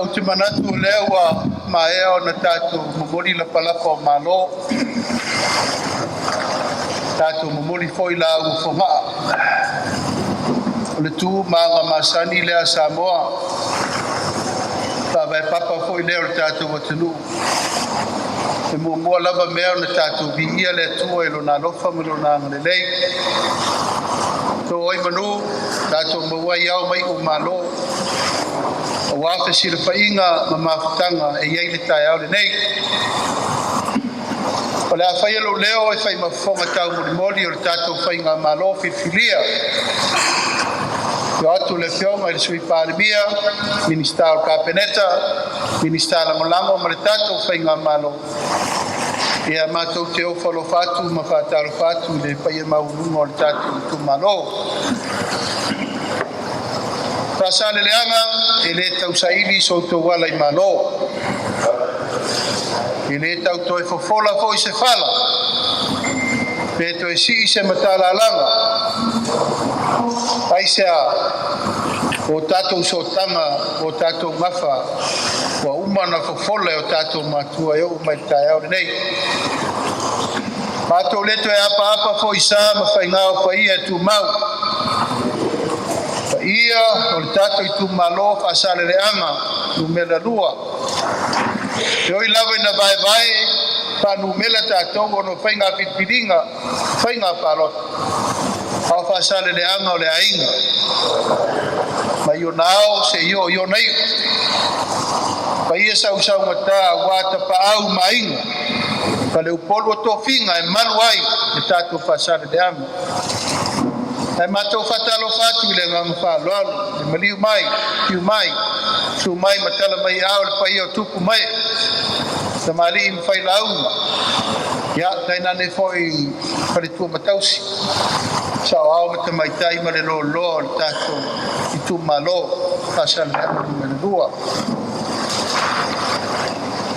Ou te manatu o lea ua maea ona tatou momoli lapalapa o malo, tatou momoli foi laau ua fogaa, o le tu ma aga masani lea a Samoa, faavae papa foi lea o le tatou atunuu. E muamua lava mea ona tatou viia le Atua i Lona alofa ma Lona agalelei, to ai manu, tatou maua ai ao ma iu o malo, aua fesilafaiga ma mafutaga e i ai le taeao lenei. O le a faia lou leo e fai ma fofoga taumolimoli o le tatou Faigamalo filifilia. Afio atu le Afioga i le Sui Palemia, Minisita o le Kapeneta, Minisita Lagolago ma le tatou Faigamalo. Ia matou te ofo alofa atu ma faatalofa atu i le paia maualuga o le tatou itumalo. Faasaleleaga e le tausaili so outou ala i malo, e le tau toe fofola foi se fala, pe toe sii se matalalaga. Aisea? Ua o tatou sootaga, ua o tatou gafa, ua uma ona fofola e o tatou matua e oo mai i le taeao lenei. Matou le toe apaapa foi i sa ma faiga o paia e tumau, paia o le tatou itumalo Faasaleleaga Nu.2. E ui lava ina vaevae faanumera tatou ona o faiga filifiliga, faiga palota, a o Faasaleleaga o le aiga mai ona ao seia oo i ona iu. Paia sausaugata aua Tapaau ma Aiga, Faleupolu o tofiga e malu ai le tatou Faasaleleaga. Ae matou faatalofa atu i le agaga faaaloalo le maliu mai, afio mai, susu mai ma tala mai ao le paia o tupu mae, tamalii ma failauga, ia tainane foi faletua ma tausi, saoao ma tamaitai ma le loaloa o le tatou itumalo Faasaleleaga Nu.2.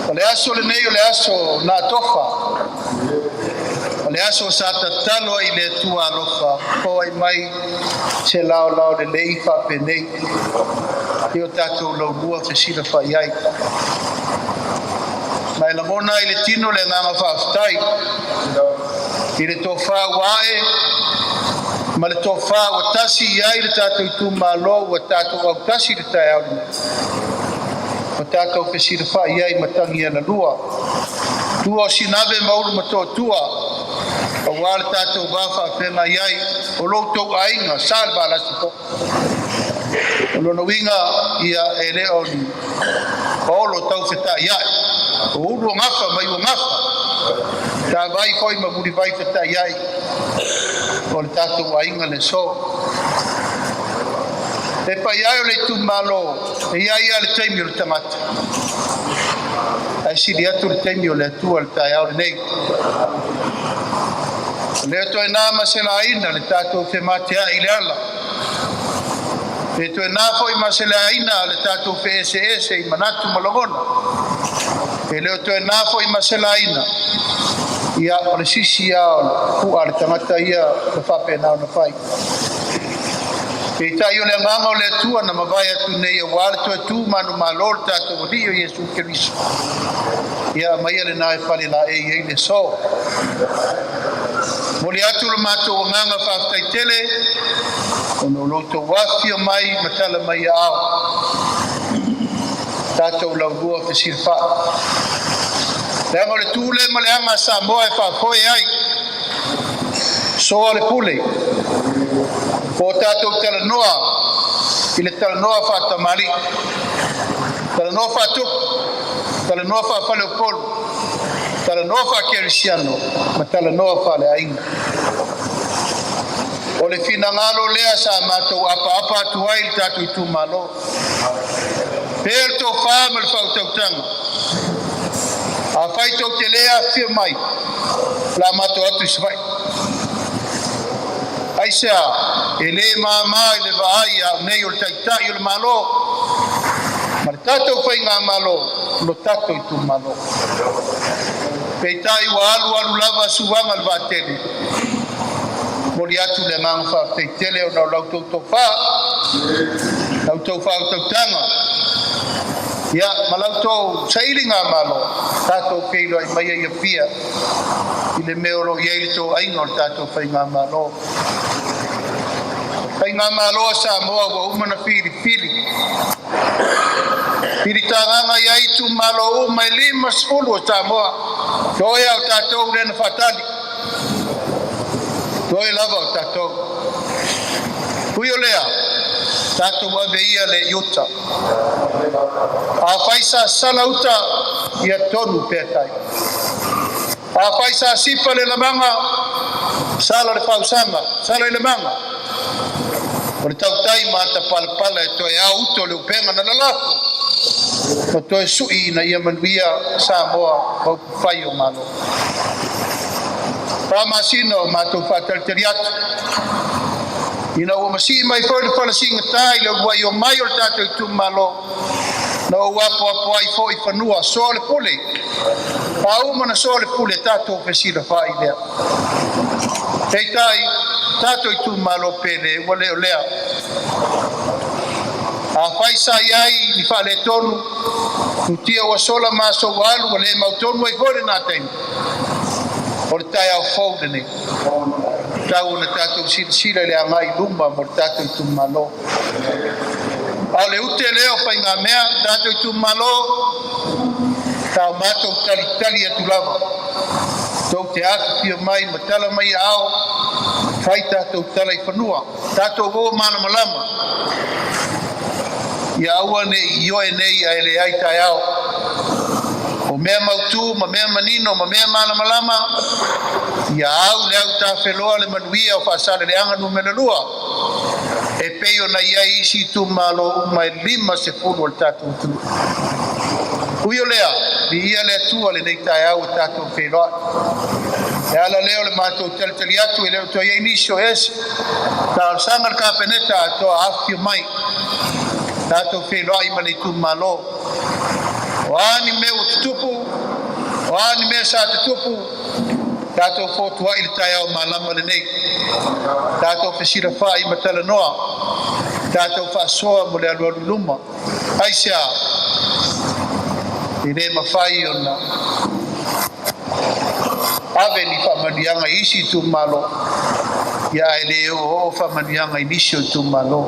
O le aso lenei o le aso na atofa, o le aso sa tatalo ai i le Atua alofa, foai mai se laolao lelei faapenei i o tatou laulua fesilafai ai. Ma e lagona ai le tino le agaga faafetai i le tofa ua ae ma le tofa ua tasi i ai le tatou itumalo ua tatou autasi i le taeao lenei, ua tatou fesilafai ai i Matagialalua, tua o Sinave ma Ulumotootua, aua le tatou va faafeagai ai o lo outou aiga Sa i le Valasi foi. O lona uiga, ia e le o ni paolo taufetaiai, o ulu o gafa ma iu o gafa, matavai foi ma mulivai fetaiai o le tatou aiga le aso. E paia e o le itumalo, e i ai lava le taimi o le tagata, ae sili atu le taimi o le Atua i le taeao lenei. O lea toe na ma se laina le tatou femateai i le ala, le toe na foi ma se laina le tatou feeseese i manatu ma lagona, e le o toe na foi ma se laina, ia o le sisi lava o le fua a le tagata ia ua faapena ona fai. Peitai o le agaga o le Atua na mavae atu nei aua le toe tu manumalo o le tatou Alii o Iesu Keriso, ia aumaia lena e falelaei ai le aso. Momoli atu lo matou agaga faafetai tele ona o lo outou afifio mai ma tala mai aao, tatou laulua fesilafai. Leaga o le tu lea ma le aga a Samoa e faafoe ai, soa le pule, po o tatou talanoa i le talanoa faatamalii, talanoa faatupu, talanoa faafaleupolu, talanoa faakerisiano ma talanoa faaleaiga. O le finagalo lea sa matou apaapa atu ai i le tatou itumalo, pea le tofa ma le faautautaga. Afai tou te le afifio mai, o le a matou atu i Savaii. Aisea? E le mama i le vaai a au nei o le Taitai o le Malo ma le tatou Faigamalo lo tatou itumalo. Peitai ua alu alu lava suaga o le vaatele. Momoli atu le agaga faafetai tele ona o la outou tofa, la outou faautautaga. Ia, ma la outou sailigamalo, tatou feiloai mai ai i Apia i le mea o lo o i ai le toaiga o le tatou Faigamalo. Faigamalo a Samoa ua uma ona filifili, filitagaga i ai itumalo uma e 50 o Samoa, toe lava o tatou lea na faatali, toe lava o tatou. Ui o lea, tatou ave ia le i uta. Afai sa sala uta, ia tonu pea tai. Afai sa sipa le lamaga, sala le fausaga, sala i le maga. O le tautai matapalapala e toe ao uta o le upega na lalafo, ma toe sui ina ia manuia Samoa ma upufai o Malo. 4 masina o matou faatalitali atu, ina ua masii mai foi le fala sigata i le uluai omai o le tatou itumalo, na ou apoapo ai foi i fanua, soa le pule. A uma ona soa le pule, tatou fesilafai lea. Peitai, tatou itumalo pele, ua le o lea. Afai sa i ai ni faaletonu, futia ua sola ma aso ua alu, ua le mautonu ai foi lena taimi, o le taeao fou lenei. Tau ona tatou silasila i le agai i luma mo le tatou itumalo. A o le ute lea o faigamea, tatou itumalo, sa o matou talitali atu lava, tou te afifio mai ma tala mai aao, fai tatou tala i fanua, tatou o malamalama, ia aua ne i ioe nei ae leai taeao. O mea mautu ma mea manino ma mea malamalama, ia au le autafeloa le manuia o Faasaleleaga Nu.2, e pei ona i ai isi itumalo uma e 50 o le tatou atunuu. Ui o lea, viia le Atua i lenei taeao ua tatou feiloai. E ala lea o le matou talitali atu e le o toe i ai nisi o ese. Talosaga le Kapeneta atoa afifio mai, tatou feiloai ma le itumalo. O a ni mea ua tutupu, o a ni mea sa tutupu, tatou fotuai le taeao malama lenei. Tatou fesilafai ma talanoa, tatou faasoa mo le alualu i luma. Aisea? E le mafai ona ave ni faamanuiaga i isi itumalo, ia ae le oooo faamanuiaga i nisi o itumalo.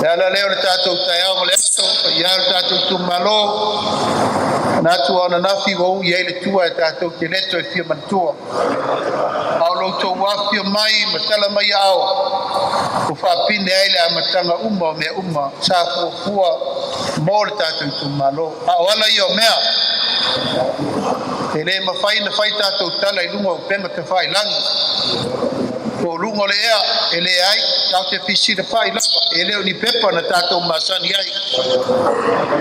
Le ala lea o le tatou taeao ma le aso, paia e o le tatou itumalo, manatu o ananafi ua ui ai le tua e tatou te le toe fia manatua. A o lo outou afifio mai ma tala mai aao, ua faapine ai le amataga uma o mea uma sa fuafua mo le tatou itumalo. A o ala ia o mea, e le mafai ona fai tatou tala i luga o upega tafailagi po o luga o le ea, e leai, tatou te fesilafai lava, e le o ni pepa na tatou masani ai.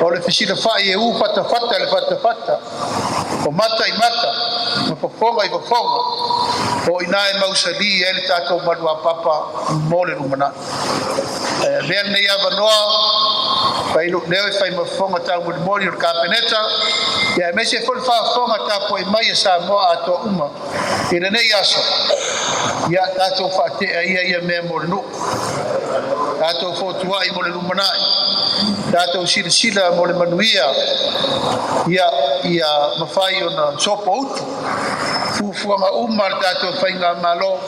O le fesilafai e u fatafata i le fatafata, o mata i mata, ma fofoga i fofoga, o i ina e mausali ai le tatou maluapapa mo le lumanai. Ae avea lenei avanoa fai lou leo e fai ma fofoga taumolimoli o le Kapeneta, ia aemaise foi le faafofoga tapuai mai a Samoa atoa uma i lenei aso, ia tatou faatea ia ia mea mo le nuu, tatou fotuai mo le lumanai, tatou silasila mo le manuia, ia ia mafai ona sopoutu fuafuaga uma a le tatou faigamalo,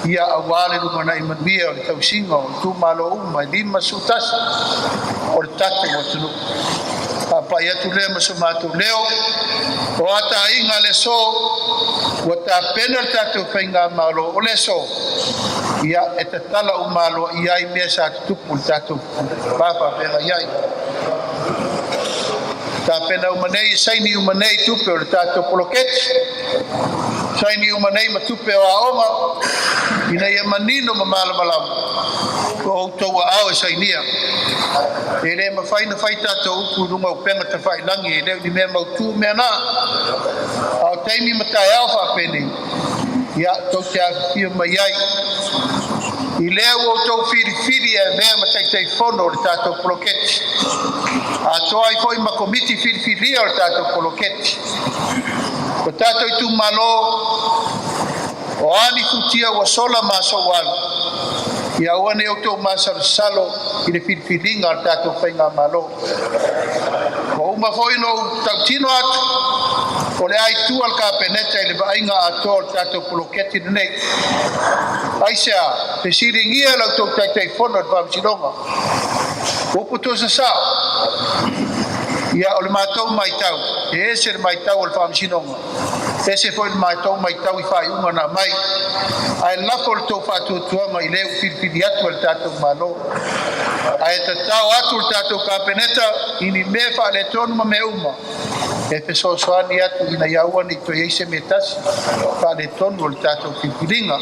ia aua le lumanai manuia o le tausiga o itumalo uma e 51 o le tatou atunuu. Faapai atu lea ma so matou leo, o a taiga le aso, ua tapena le tatou faigamalo o le aso, ia e tatala uma aloaia ai mea sa tutupu i le tatou vafaafeagai ai. Tapena uma nei, e saini uma nei tupe o le tatou poloketi, saini uma nei ma tupe o aoga, ina ia manino ma malamalama o outou aao e sainia. E le mafai ona fai tatou upu i luga o upega tafailagi, e le o ni mea mautu mea na. A o taimi ma taeao faapenei, ia tou te afifio mai ai. I lea ua outou filifili e avea ma Taitaifono o le tatou poloketi, atoa ai foi ma Komiti filifilia o le tatou poloketi. O tatou itumalo, o a ni futia ua sola ma aso ua alu, Ia aua ne i outou masalosalo i le filifiliga a le tatou Faigamalo. Ua uma foi ona ou tautino atu, o le a i tua le Kapeneta i le vaaiga atoa o le tatou poloketi lenei. Aisea? Fesiligia la outou Taitaifono i le Faamasinoga. O upu tuusasao, ia o le matou matau, e ese le matau a le Faamasinoga, ese foi le matou matau i faaiuga na aumai. Ae lafo le tou faatuatuaga i le ua filifili atu e le tatou Malo. Ae tatao atu le tatou Kapeneta i ni mea faaletonu ma mea uma e fesoasoani atu ina ia aua ne i toe i ai se mea e tasi faaletonu o le tatou filifiliga.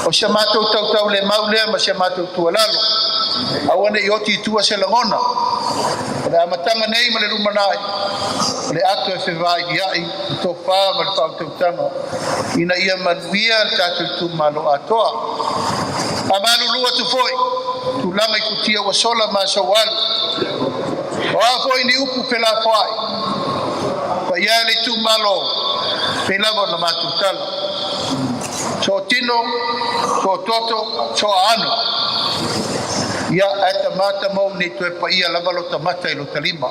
O si a matou tautaulemau lea ma si a matou tuualalo, aua ne i oti i tua se lagona. O le amataga nei ma le lumanai, o le ato e fevailiai le tofa ma le faautautaga ina ia manuia le tatou itumalo atoa. E faamalulu atu foi i tulaga i futia ua sola ma aso ua alu, o a foi ni upu felafoai, paia e o le itumalo, e pei lava ona matou tala, sootino, soototo, sooaano. Ia, ae tama tamou ne i toe paia lava lo ta mata i lo ta lima.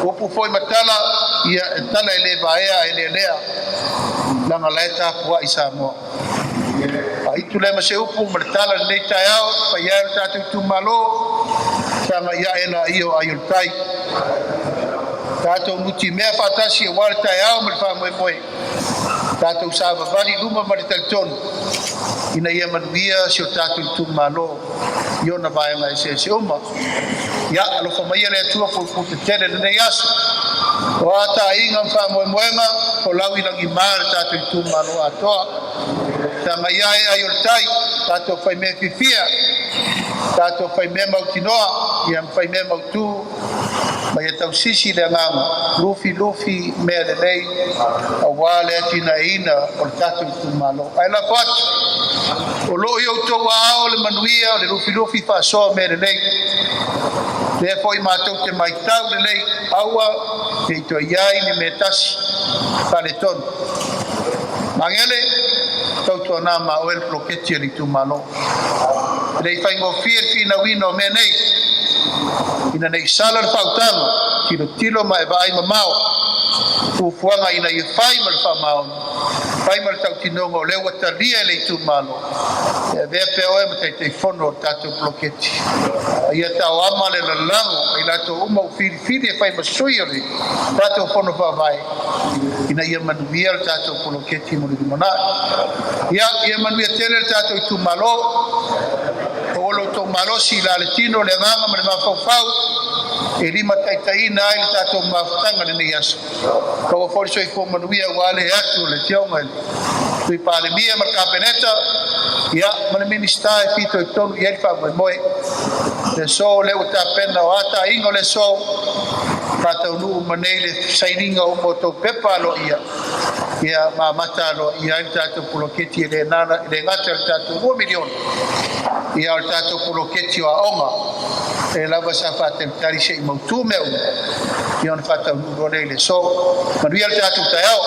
O upu foi ma tala, ia e tala e le vaea ae lealea, leaga o la e tapuai Samoa. Faaitu lea ma se upu ma le tala i lenei taeao, le paia e o le tatou itumalo, sagai ae laia o ai o le tai. Tatou nutimea faatasi aua le taeao ma le faamoemoe, tatou savavali i luma ma le talitonu ina ia manuia si o tatou itumalo i ona vaega eseese uma. Ia alofa maia le Atua pulepuletetele i lenei aso. O a taiga ma faamoemoega, folau i lagima le tatou itumalo atoa. Sagai ane ai o le tai, tatou faimea fiafia, tatou faimea mautinoa, ia ma faimea mautu, ma ia tausisi le agaga, lufilufi mea lelei aua le atinaeina o le tatou itumalo. Ae lafo atu, o lo o i outou aao le manuia o le lufilufi faasoa mea lelei. O lea foi matou te matau lelei, aua ne i toe i ai ni mea e tasi faaletonu. Magele, tautuana ma oe le poloketi a le itumalo. E le i faigofie le finauina o mea nei, ina ne i sala le faautaga, tilotilo ma e vaai mamao, fuafuaga ina ia fai ma le faamaoni, fai ma le tautinoga o lea ua talia e le itumalo, e avea pea oe ma Taitaifono o le tatou poloketi. A ia taoama le lalago a i latou uma ua filifili e fai ma sui o le tatou Fono Faavae, ina ia manuia le tatou poloketi mo le lumanai. Ia, ia manuia tele le tatou itumalo, maua lo outou malosi i le la le tino, le agaga ma le mafaufau e limataitaiina ai le tatou mafutaga i lenei aso. Maua foi le soifua manuia aua le atu o le Afioga i le Sui Palemia ma le Kapeneta, ia ma le Minisita e fitoitonu i ai le faamoemoe. Le aso o lea ua tapena, o a taiga o le aso, faataunuu uma nei le sainiga uma o outou pepa aloaia, ia ma amata aloaia ai le tatou poloketi, e le gata i le tatou $2 miliona, ia o le tatou poloketi o aoga. E lava sa faatalitali se i mautu mea uma, ia ona faataunuu loa lea i le aso. Manuia le tatou taeao.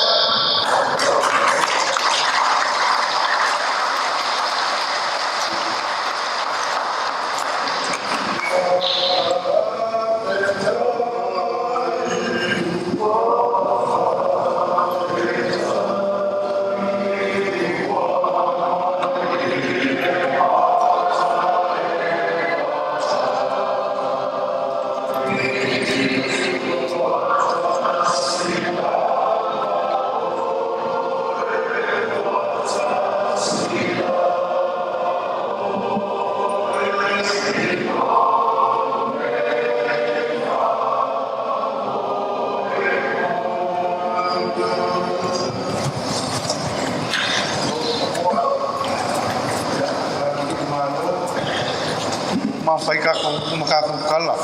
Fai tatou upu ma tatou tala,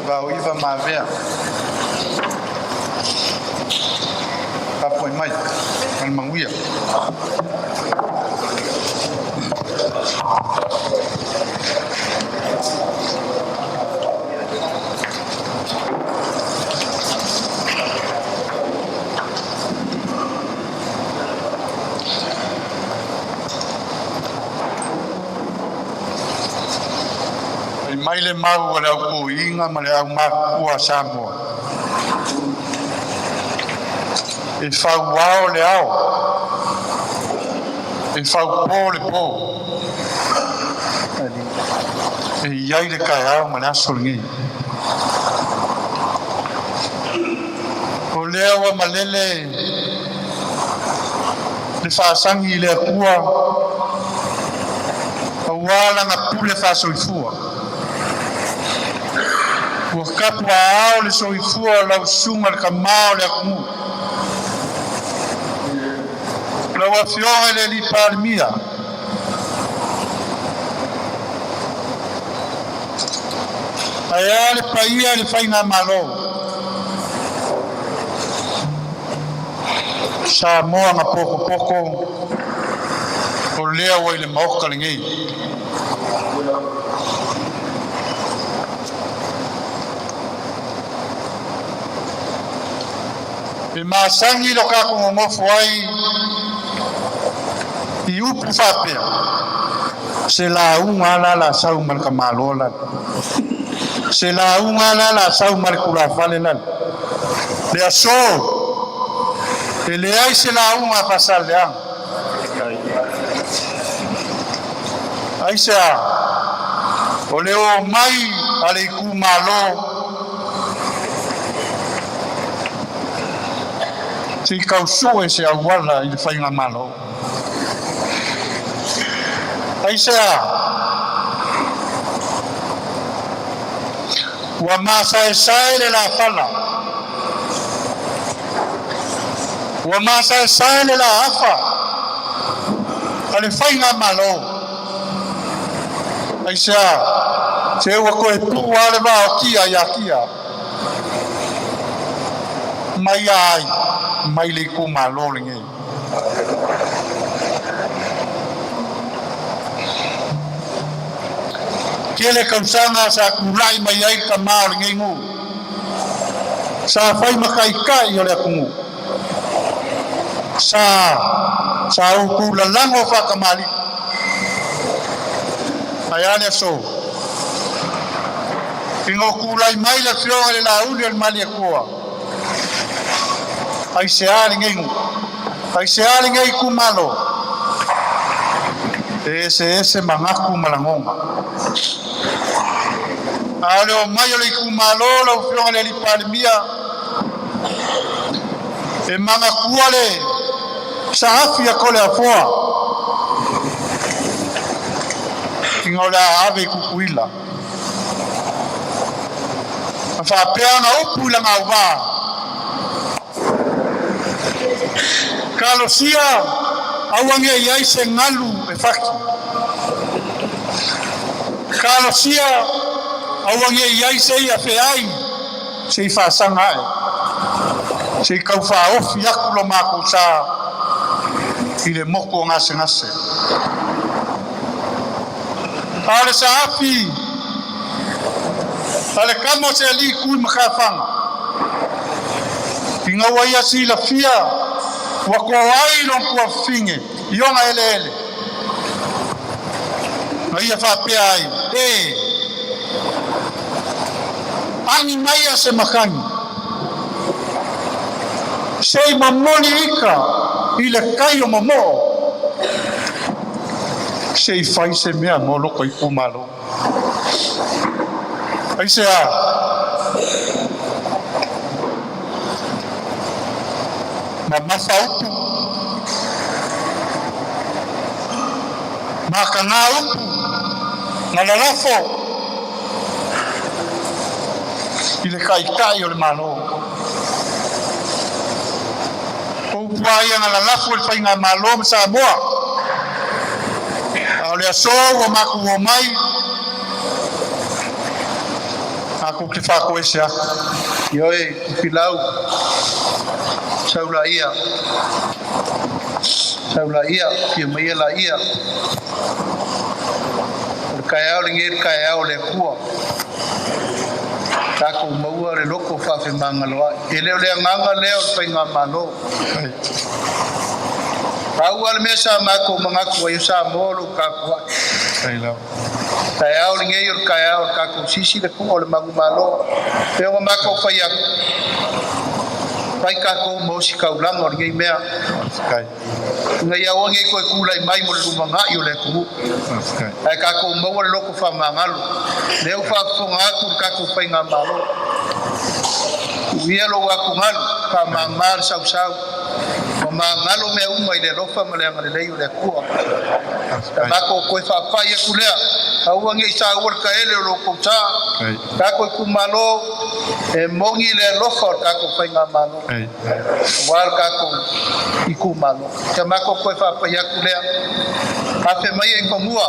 vaoiva ma avea, tapuai mai ma le manuia. le mau a le autoiga ma le aumatutua a Samoa, e fauao le ao, e faupo le po, e i ai le taeao ma le aso lenei. O lea ua malele le faasagi i le Atua aua Lana pule faasoifua ua tapuaaao le soifua o lau Susuga i le Tama o le atunuu, lau Afioga i le Palemia, ae a le paia i le Faigamalo, Samoa na potopoto o lea ua i le maota lenei. E masani lo tatou nonofo ai i upu faapea, se lauga a la la sau ma le tamaloa lale, se lauga a la la sau ma le tulafale lale. Le aso, e leai se lauga a Faasaleleaga. Aisea? O le omai a le itumalo se i tau sue se auala i le faigamalo. Aisea? Ua masaesae le lafala, ua masaesae le laafa a le faigamalo. Aisea? Se ua toe pua lava le vaotia ia Tia mai ai mai le itumalo lenei. Tele tausaga sa tulai mai ai le tama o lenei nuu, sa fai ma taitai o le atunuu, sa sa outou lalago faatamalii. Ae a le aso? Ina ua tulai mai le afioga i le Laauli o le Malietoa, aisea lenei nuu? Aisea lenei itumalo? E eseese manatu ma lagona. A o le omai o le itumalo lau Afioga i le Alii Palemia, e manatua le saafi a Toleafoa ina o le a ave i Tutuila. Na faapea ona upu i lana auvā, Talosia aua ne i ai se galu e fati. Talosia aua ne i ai se ia feai se i faasaga ae, se i tau faaofi atu lo matou sa i le motu o gasegase. A o le saafi a le tama o se alii tu i matafaga, ina ua ia silafia ua to ai lona tuafafine i ona eleele, na ia faapea ai, E agi maia se makani, se i momoli ika i le tai o momoo, se i fai se mea mo loko itumalo. Aisea? Mamafa upu, makaga upu, na lalafo i le Taitai o le Malo. O upu lava ia na lalafo i le Faigamalo ma Samoa. A o le aso ua matou omai, matou te faatoese atu. Ioe, Tufilau, sau laia, sau laia, fia maia laia. O le taeao lenei, le taeao o le Atua. Tatou maua le loto faafemagaloai. E le o le agaga lea o le faigamalo. Pau lava le mea sa matou manatu ai o Samoa o lo o tapuai. Taeao lenei o le taeao o le tatou sisi le pu'a o le manumalo. E pei ona matou fai atu, fai tatou ma ositaulaga o lenei mea ina ia aua nei toe tulai mai mo le lumanai o le atunuu, ae tatou maua le loto faamagalo. O lea ua faafofoga atu le tatou Faigamalo, tuu ia lou atugalu, faamama le sausau ma magalo mea uma i le alofa ma le agalelei o le Atua. Sa matou toe faapai atu lea, aua nei saua le taele o lo outou sa. Tatou itumalo, e moni le alofa o le tatou Faigamalo aua le tatou itumalo. Sa matou toe faapai atu lea, afe maia i fanua,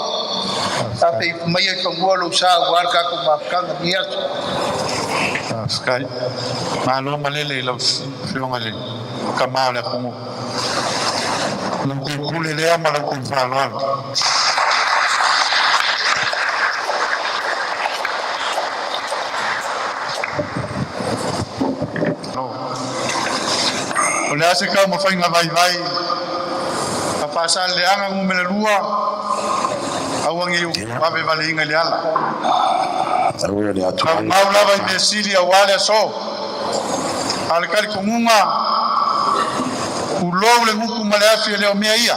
afe maia i fanua lou sa aua le tatou mafutaga i lenei aso. Faafetai. Malo malele i lau Afioga i le Tama o le atunuu. Lau tou pule lea ma lau tou faaaloalo. O le a se taumafaiga vaivai a Faasaleleaga Nu.2, aua ne i ou vave valeina i le ala. Aua le atugalu. Naumau lava i mea sili aua le aso. A o le talitonuga, tulou le gutu ma le afi e le o mea ia.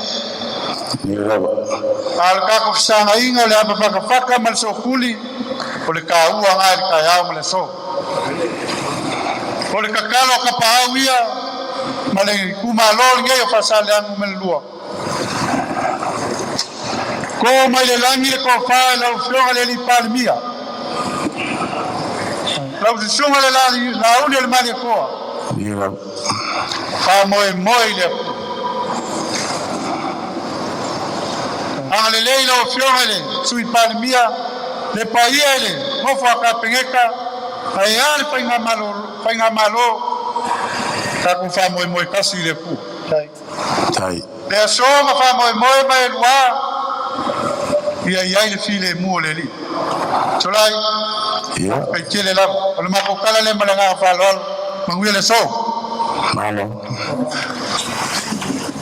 Ia lava. A o le tatou fesagaina o le ava fatafata ma le soofuli, o le taua lena i le taeao ma le aso. O le tatalo a tapaau ia ma le itumalo lenei o Faasaleleaga Nu.2, to mai le lagi le tofa i lau Afioga i le Palemia, lau Susuga i le Lauli o le Malietoa, Ia lava. faamoemoe i le Atua. Agalelei lau Afioga i le Sui Palemia, le paia i le nofo a Kapeneta, ae a le Faigamalo, tatou faamoemoe tasi i le Atua. Tai. Le aso ma faamoemoe ma e lua, ia i ai le filemu o le Alii. Solai, faafetai lava. O le matou tala lea ma le agaga faaaloalo. Manuia le aso. Malo.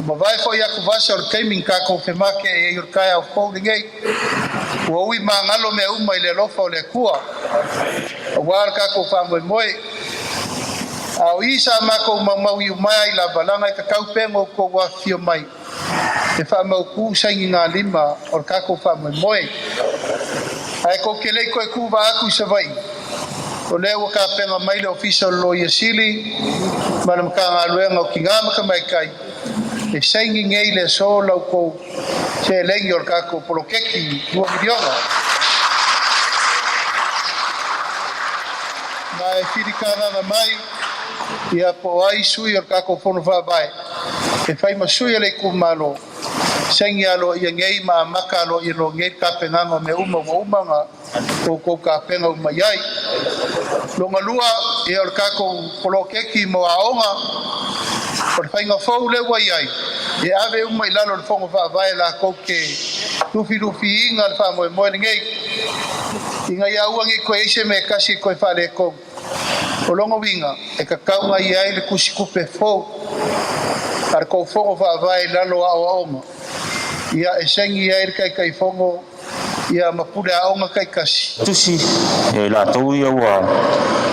Mavae foi atuvasa o le taimi na tatou femateai ai o le taeao fou lenei. Ua ui magalo mea uma i le alofa o le Atua aua le tatou faamoemoe. A o i sa matou maumau iu mai ai lava, laga e tatau pea ona outou afifio mai e faamautu sainigalima o le tatou faamoemoe. Ae tou te le i toe tuva atu i Savaii, o lea ua tapena mai le Ofisa o le Loia Sili ma le Matagaluega o Tina ma Tamaitai e saini nei le aso la outou seleni o le tatou poloketi 2 miliona. Ma e filikalala mai ia po o ai sui o le tatou Fono Faavae e fai ma sui o le itumalo saini aloaia nei ma amata aloaia loa nei le tapenaga o mea uma ua uma ona outou tapena uma i ai. Longa lua, ia o le tatou poloketi mo aoga, o le faiga fou lea ua i ai, e ave uma i lalo o le Fono Faavae latou te lufilufiina le faamoemoe lenei, ina ia aua nei toe i ai se mea e tasi e toe faaletonu. O lona uiga, e tatau ona i ai le tusitupe fou a le tou Fono Faavae i lalo o aoaoga, ia e saini ai le Taitaifono ia ma pule aoga taitasi. Tusi e latou ia ua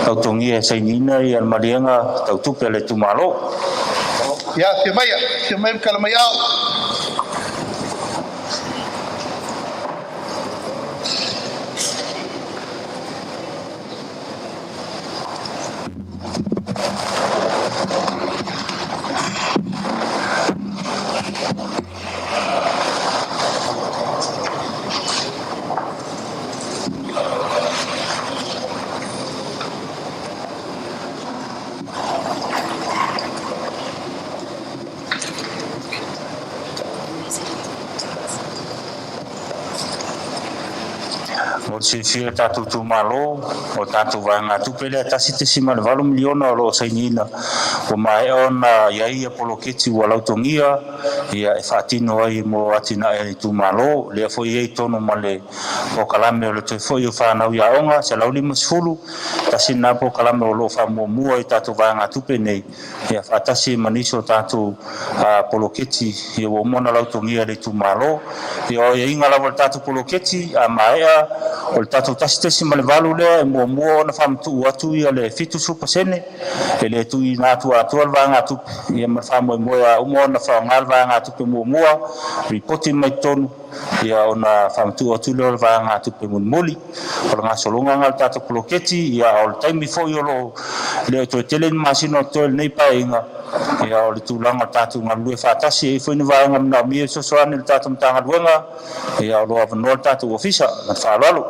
tautogia e sainiina ia le maliega tautupe a le itumalo. Ia, afio maia, afio mai ma tala mai ao. Mo le silafia e le tatou itumalo, o le tatou vaegatupe lea $1.8 miliona o lo o sainiina, ua maea ona i ai poloketi ua lautogia ia e faatino ai mo atinae a le itumalo. Lea foi e i ai i totonu ma le polokalame o le toe foi o fanau i aoga 150, tasi lena polokalame o lo o faamuamua i tatou vaegatupe nei, ia faatasi ma nisi o tatou poloketi ia ua uma ona lautogia e le itumalo. Ia o aiaiga lava o le tatou poloketi, a maea o le tatou 1.8 lea e muamua ona faamatuu atu ia le 70% e le tuuina atu atoa le vaegatupe, ia ma le faamoemoe a uma ona faaaoga le vaegatupe muamua, lipoti mai totonu, ia ona faamatuu atu lea o le vaegatupe mulimuli. O le gasologa lena o le tatou poloketi. Ia o le taimi foi o lo o le o toe tele ni masina o totoe i lenei Paeaiga, ia o le tulaga o le tatou galulue faatasi, e i ai foi ni vaega manaomia e fesoasoani i le tatou Matagaluega, ia o lo o avanoa le tatou ofisa. Ma le faaaloalo.